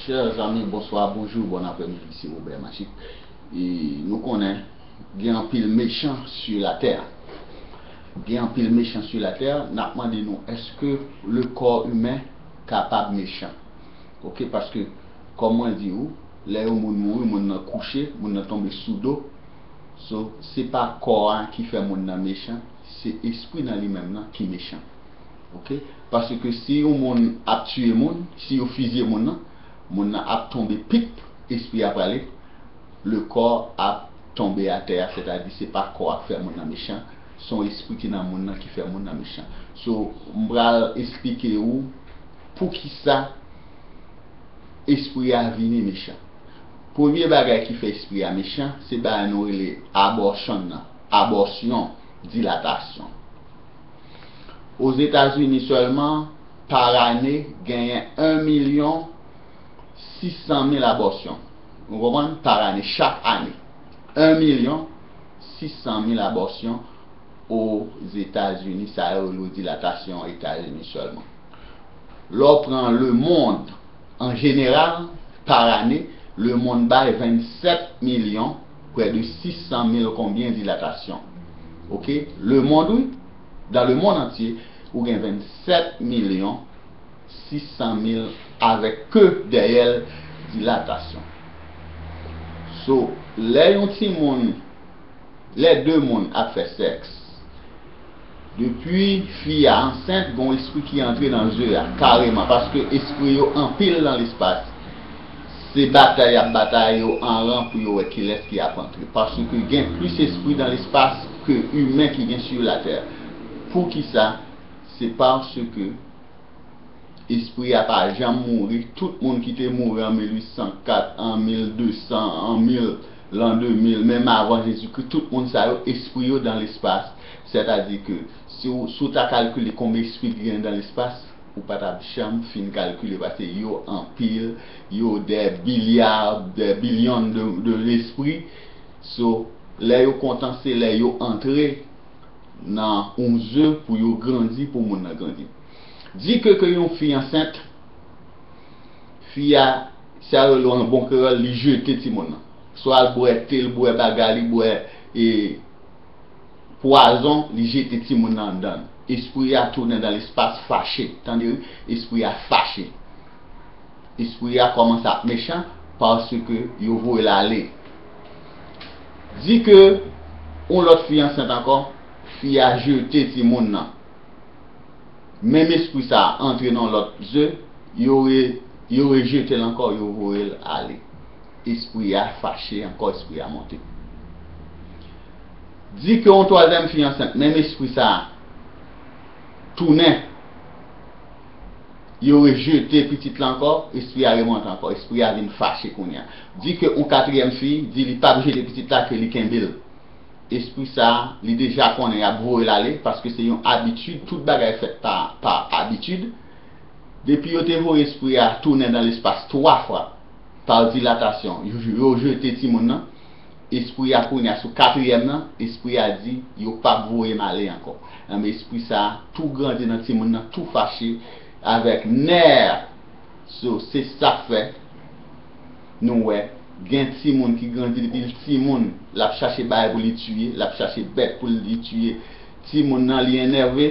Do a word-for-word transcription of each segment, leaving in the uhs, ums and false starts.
Chè zanmi, bonswa, bonjou, bon aprèmidi, se Robert Magic. E nou konnen gen anpil mechan sou latè. Gen anpil mechan sou latè, n ap mande nou, èske le corps humain kapab mechan? Oke, paske, kòm mwen di ou, lè yon moun mouri, moun nan kouche, moun nan tonbe sou do. So, se pa kò a ki fè moun nan mechan, se espri nan li menm nan ki mechan. Oke? Paske si yon moun ap tiye moun, si yo fizye moun nan, moun nan ap tonbe pip, espri a prale, le corps ap tonbe atè a, sètadi se pa kò a k fè moun nan mechan, se yon espri ki nan moun nan ki fè moun nan mechan. So, m pral esplike ou poukisa espri a vini mechan. Premye bagay ki fè espri a mechan, se bagay nou rele abortion nan, abòsyon, dilatasyon. Ozetazini sèlman, pa ane, genyen en milyon sis san mil abòsyon. Ou konprann? Pa ane, chak ane. En milyon sis san mil abòsyon Ozetazini, sa yo rele dilatasyon Etazini sèlman. Lè w pran lemonn an jeneral, pa ane, lemonn bay vennsèt milyon, prè de sis san mil konbyen dilatasyon. Oke? Lemonn, wi. Dan lemonn antye, ou gen vennsèt milyon sis san mil avèk ke dèyè l dilatasyon. So, lè yon timoun, lè de moun ap fè sèks, depi fi a ansent, gon espri ki antre nan ze a, kareman, paske espri yo anpil nan lespas. Se batay y ap batay yo an ran pou yo wè kilès ki ap antre. Paske gen plis espri nan lespas ke imen ki gen sou latè. Poukisa? Se paske espri a pa janm mouri. Tout moun ki te mouri an mil uit san kat, an mil de san, an mil, lan de mil, menm avan Jezikri, tout moun sa yo, espri yo dan lespas. Sètadi ke si w, si w ta kalkile konbyen espri ki gen dan lespas, ou pa t ap janm fin kalkile, paske yo anpil, yo dè bilya, dè bilyon de, de lespri. So, lè yo kontan, se lè yo antre nan yon ze pou yo grandi, pou moun nan grandi. Di ke, ke yon fi ansent, fi a, sa yo rele an bon kreyòl, li jete timoun nan. Swa l bwè te, l bwè bagay, li bwè, e, pwazon, li jete timoun nan anndan l. Espri a tounen dan lespas fache. Tande wi, espri a fache. Espri a kòmanse ap mechan paske yo voye l ale. Di ke yon lòt fi ansent ankò, fi a jete timoun nan. Menm espri sa a antre nan lòt ze, yo re, yo rejete l ankò, yo voye l ale. Espri a fache ankò, espri a monte. Di ke yon twazyèm fi ansent, menm espri sa a tounen, yo rejete pitit la ankò, espri a remonte ankò, espri a vin fache kounye a. Di ke yon katriyèm fi di li p ap jete pitit la, ke li kenbe l. Espri sa a, li deja konnen y ap voye l ale, paske se yon abitid, tout bagay fèt pa, pa abitid. Depi yo te voye espri a tounen nan lespas twa fwa, pa dilatasyon, yo, yo jete timoun nan, espri a kounye a sou katriyèm nan, espri a di, yo p ap voye m ale ankò. Enben, espri sa a tou grandi nan timoun nan, tou fache avèk nè. So, se sa k fè nou wè, gen timoun ki grandi depi l timoun, l ap chache bagay pou li tiye, l ap chache bèt pou li tiye. Timoun nan, li enève,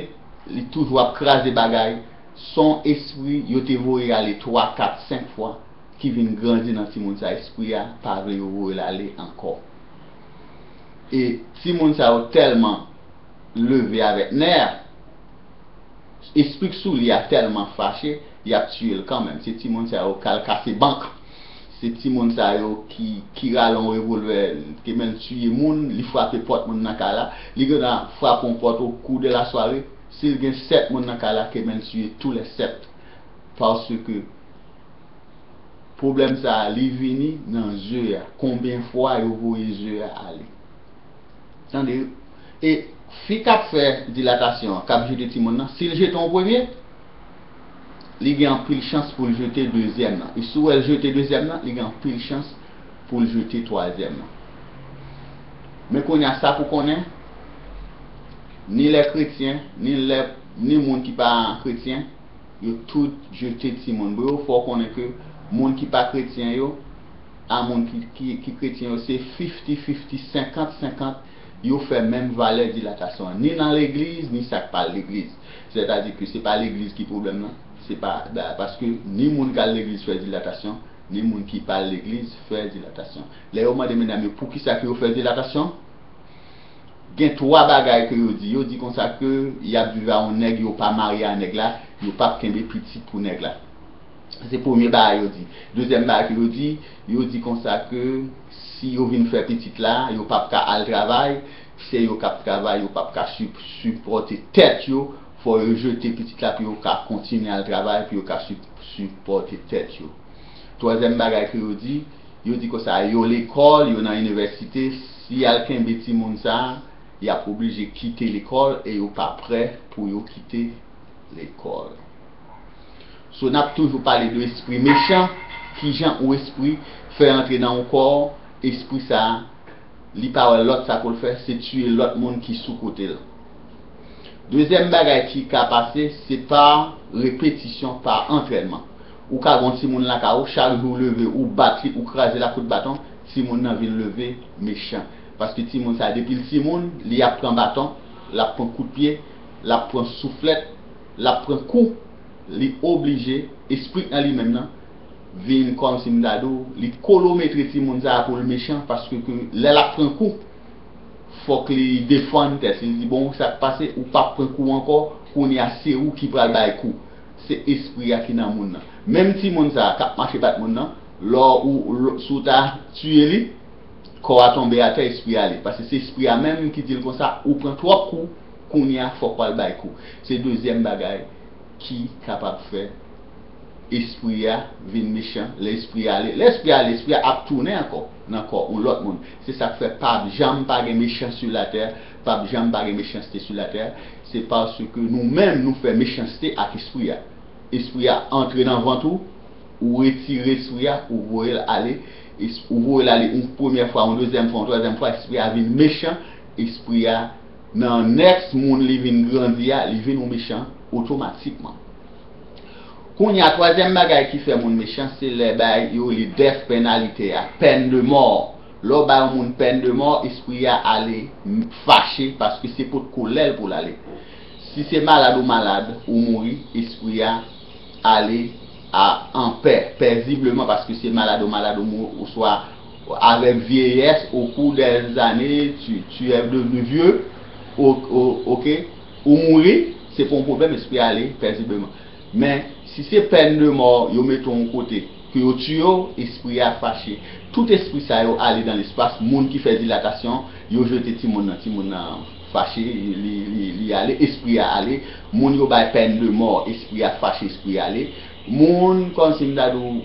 li toujou ap kraze bagay. Se yon espri yo te voye ale twa, kat, senk fwa, ki vin grandi nan timoun sa. Espri a pa vle yo voye l ale ankò. E timoun sa yo tèlman leve avèk nè, espri k sou li a tèlman fache, y ap tiye l kanmenm. Se timoun sa yo k al kase bank. Se timoun sa yo ki, ki rale yon revolvè, ke men l tiye moun, li frape pòt moun nan kay la. Li gentan frape yon pòt au cours de la soirée. Si l gen sèt moun nan kay la, ke men l tiye tou lè sèt. Paske pwoblèm sa a, li vini nan ze a. Konbyen fwa yo voye ze a ale? Tande, e fi k ap fè dilatasyon an, k ap jete timoun nan, si l jete yon premye, li gen anpil chans pou l jete dezyèm nan. E si w wè l jete dezyèm nan, li gen anpil chans pou l jete twazyèm nan. Men kounye a, sa pou konnen, ni lè kretyen, ni lè, ni moun ki pa kretyen, yo tout jete timoun. Bon, yo fè w konnen ke moun ki pa kretyen yo a moun ki, ki, ki kretyen yo, se fifti fifti, senkant senkant, yo fè menm valè dilatasyon an, ni nan legliz, ni sa k pa legliz. Sètadi ke se pa legliz ki pwoblèm nan, se pa, ba, paske ni moun k al legliz fè dilatasyon, ni moun ki pa al legliz fè dilatasyon. Lè yo mande medam yo poukisa ke yo fè dilatasyon, gen twa bagay ke yo di. Yo di konsa ke y ap viv a yon nèg, yo pa marye a nèg la, yo p ap kenbe pitit pou nèg la. Se premye bagay yo di. Dezyèm bagay ke yo di, yo di konsa ke si yo vin fè pitit la, yo p ap ka al travay, se yo k ap travay, yo p ap ka sipòte tèt yo, fò yo jete pitit la pou yo ka kontinye al travay, pou yo ka sipòte tèt yo. Twazyèm bagay ke yo di, yo di konsa, yo lekòl, yo nan inivèsite, si y al kenbe timoun sa a, y ap oblije kite lekòl e yo pa prè pou yo kite lekòl. So, n ap toujou pale de espri mechan, kijan yon espri fè antre nan yon kò, espri sa a, li pa wè lòt sa pou l fè, se tiye lòt moun ki sou kote l. Dezyèm bagay ki ka pase, se pa repetisyon, pa antrènman. Ou ka gen yon timoun lakay ou, chak jou ou leve, ou bat li, ou kraze l ak kout baton, timoun nan vin leve mechan. Paske timoun sa, depi l timoun, li ap pran baton, l ap pran kout pye, l ap pran souflèt, l ap pran kou, li oblije, espri nan li menm nan, vin kòmsi m ta di w, li kolometre timoun sa a pou l mechan, paske ke lè l ap pran kou, fòk li defann tèt li, li di, bon, sa k pase, ou p ap pran kou ankò, kounye a se ou ki pral bay kou. Se espri a ki nan moun nan. Menm timoun sa a k ap mache bat moun nan, lè ou, lè, si w ta tiye li, kò a tonbe atè, espri a ale. Paske se espri a menm ki di l konsa, ou pran twòp kou, kounye a fòk w al bay kou. Se dezyèm bagay ki kapab fè espri a vin mechan. Lè espri a ale, lè espri a ale, espri a ap tounen ankò nan kò yon lòt moun. Se sa k fè p ap janm pa gen mechan sou latè, p ap janm pa gen mechanste sou latè. Se paske nou menm nou fè mechanste ak espri a. Espri a antre nan vant ou, ou retire espri a, ou voye l ale. Es-, ou voye l ale yon premyè fwa, yon dezyèm fwa, yon twazyèm fwa, espri a vin mechan, espri a nan nèks moun li vin grandi a, li vin yon mechan otomatikman. Kounye a, twazyèm bagay ki fè moun mechan, se lè bay yo rele death penalty a, pèn de mò. Lè w bay yon moun pèn de mò, espri a ale m-, fache, paske se potko lè l pou l ale. Si se malad ou malad, ou mouri, espri a ale a, an pè, pèzibleman, paske se malad ou malad, ou mou-, oswa avèk vyeyès, au cours des années, tu, tu es devenu vieux, o-, o-, ok, ou mouri, se pa yon pwoblèm, espri a ale pèzibleman. Men, si se pèn de mò, yo mete w yon kote, ke yo tiye w, espri a fache. Tout espri sa yo ale dan lespas, moun ki fè dilatasyon, yo jete timoun nan, timoun nan fache, li, li, li ale, espri a ale. Moun yo bay pèn de mò, espri a fache, espri a ale. Moun, kòmsi m ta di w,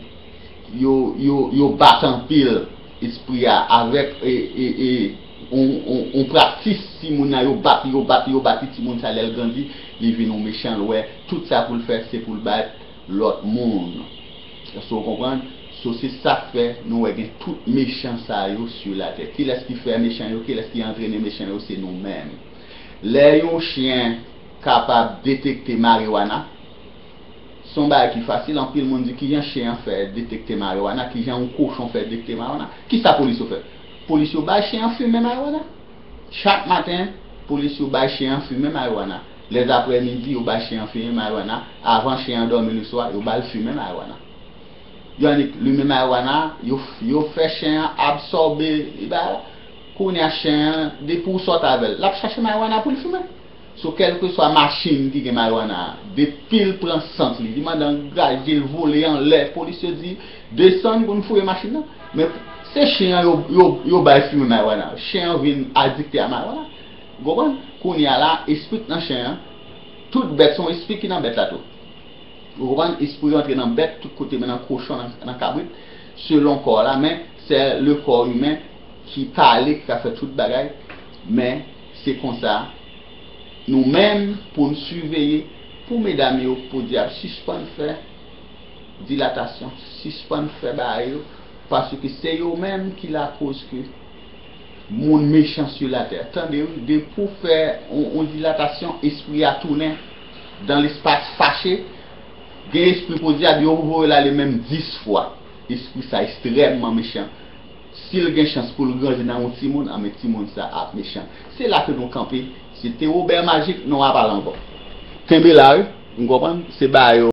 yo, yo, yo bat anpil, espri a, avèk, e, e, e, on, on, on praktis, timoun nan, yo bat li, yo bat li, yo bat li, timoun sa, lè l grandi, li vin yon mechan, l wè, tout sa pou l fè, se pou l bat lòt moun. Èske w konprann? So, se sa k fè nou wè gen tout mechan sa yo sou latè. Kilès ki fè mechan yo? Kilès ki antrene mechan yo? Se nou menm. Lè yon chen kapab detekte mariwana, se yon bagay ki fasil. Anpil moun di, "Kijan chen an fè detekte mariwana? Kijan yon kochon fè detekte mariwana?" Kisa polis yo fè? Polis yo bay chen an fimen mariwana. Chak maten, polis yo bay chen an fimen mariwana. Lèzaprèmidi, yo bay chen an fimen mariwana. Avan chen an dòmi leswa, yo ba l fimen mariwana. Yo annik limen mariwana, yo, yo fè chen an absòbe, e ba, kounye a chen an, depi w sòt avè l, l ap chache mariwana pou l fimen. So, kèlkeswa machin ki gen mariwana a, depi l pran sant li, li mande angaje l vole anlè, polis yo di, "Desann pou n fouye machin nan." Men, se chen an yo, yo, yo bay fimen mariwana. Chen an vin adikte a mariwana. Ou konprann? Kounye a la, espri k nan chen an, tout bèt, se yon espri ki nan bèt la tou. Ou konprann? Espri yo antre nan bèt, tout kote, men nan kochon, nan, nan kabrit, selon kò a la, men se le corps humain ki pale, ki ka fè tout bagay, men se konsa, nou menm, pou n siveye, pou medam yo, pou dyab, sispann fè dilatasyon, sispann fè bagay yo, paske se yo menm ki lakoz ke moun mechan sou latè. Tande wi, depi w fè on, on dilatasyon, espri a tounen dan lespas fache, gen espri podyab, yo voye l ale menm dis fwa. Lespri sa ekstrèmman mechan. Si l gen chans pou l grandi nan yon timoun, anben timoun sa ap mechan. Se la ke nou kanpe. Se te Wobè Majik, nou pa pale ankò. Kenbe la, wi. M konprann. Se ba yo.